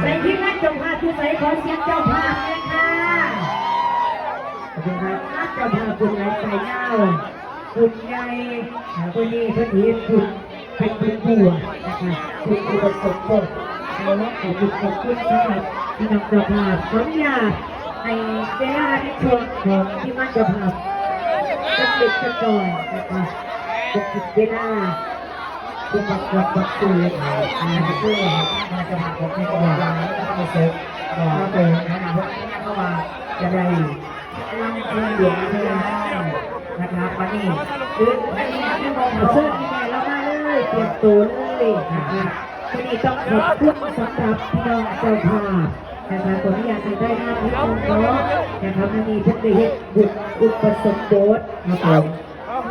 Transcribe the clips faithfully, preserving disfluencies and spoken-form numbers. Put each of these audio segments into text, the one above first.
ใส่ทีมงานเจ้าภาพอยู่ไส ขอเสียงเจ้าภาพเลยค่ะ ขอบคุณครับ เจ้าภาพคุณหลายใจเงาคุณใหญ่ อ่า คนนี้เพิ่นเฮ็ดคุณเป็นบุญบัวนะคะ คุณอุปสมบท ขอขอบคุณ ขอบคุณสำหรับพี่น้องเจ้าภาพ ขออนุญาตให้เวลาในช่วงของทีมงานเจ้าภาพ เป็นเด็กกันก่อนนะคะ เป็นเวลา ผู้ประกวดบัตรตูน อ่า เพื่อให้ท่านจะมาผมในกระบอกลาและก็มาเสริม อ่า ครับผม นะครับ เพราะว่าจะได้ร่ำเรียนหลวงเพื่อนะครับ วันนี้คือ เชิญแม่เรามาเลย เตรียมตัวเลยนะคะ วันนี้ต้องขอบคุณสำหรับพี่น้องเจ้าภาพนะคะ ขออนุญาตให้ได้หน้าที่องค์เนาะนะคะ วันนี้เพิ่นได้เฮ็ดบุญอุปสมบทครับผม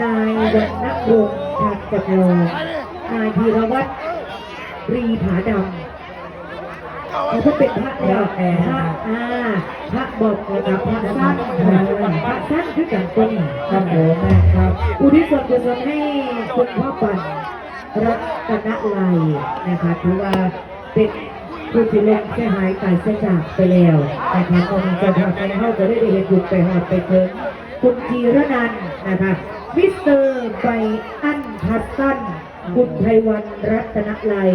นายวรรณรงค์ ทันจำลอง นายธีรวัตร รีผาดำ เขาก็เป็นพระ พระ พระ อ่า พระบอกนะครับ พระสั้น พระสั้นคือกันตัวนี้ ครับผม ครับ อุทิศส่วนกุศลให้คุณพ่อปั่น รัตนไลยนะคะ ถือว่าเป็นผู้ที่ล่มสลายตายจากไปแล้วนะคะ ตอนนี้เจ้าภาพของเราก็ได้เฮ็ดบุญไปฮอดไปถึง คุณจีรนันท์นะคะ มิสเตอร์ไบรอัน ทัสสัน คุณไพวัน รัตนไลย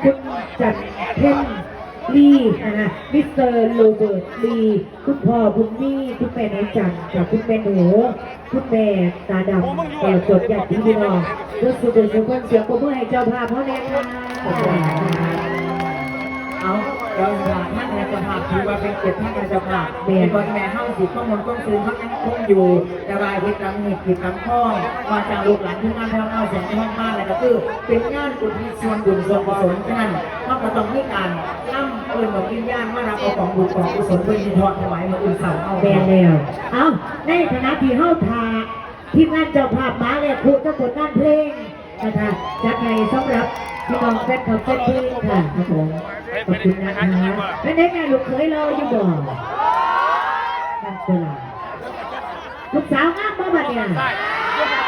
คุณจันเพ็ญ ลีนะคะ มิสเตอร์โรเบิร์ต ลี คุณพ่อบุญมี คุณแม่หนูจันทร์กับคุณแม่หนู คุณแม่ตาดำ ตลอดจนญาติพี่น้อง เพื่อสู่บุญสู่คน เสียงปรบมือให้เจ้าภาพเฮาแน่ค่ะ เอา เจ้าภาพท่านเจ้าภาพถือว่าเป็นเกียรติท่านเจ้าภาพ แม่น ก่อนแม่เฮาสิข้อมูลข้อมูลเขายังคงอยู่ แต่ว่าเฮ็ดตามเหตุเฮ็ดตามข้อ ว่าจากลูกหลานที่งานแถวเฮาเสียงที่ห้องมาแล้วก็คือ เป็นงานอุทิศส่วนบุญส่วนกุศลฉะนั้น เฮาก็ต้องมีการนำเอิ้นดวงวิญญาณมารับเอาของบุญของกุศลเพื่อที่ทอดถวายมื้ออื่นเช้าเฮา แม่นแล้ว เอ้า ในขณะที่เฮาถ่า ทีมงานเจ้าภาพมาแล้ว ครูเจ้าผลงานเพลงนะคะ จัดให้สำหรับพี่น้องแฟนคลับแฟนเพลงค่ะ ครับผม ขอบคุณนะคะ เป็นไงแม่ลูกเขยเราอยู่บ่ นั่นตัวหลาน ลูกสาวงามบ่บัดเนี่ย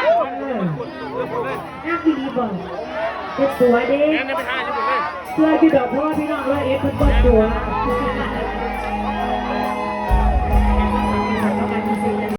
เออ งามอีหลีบ่ เป็นตัวเด้ เสื้ออยู่ดอก เพราะว่าพี่น้องร้อยเอ็ดเพิ่นเบิ่งตัว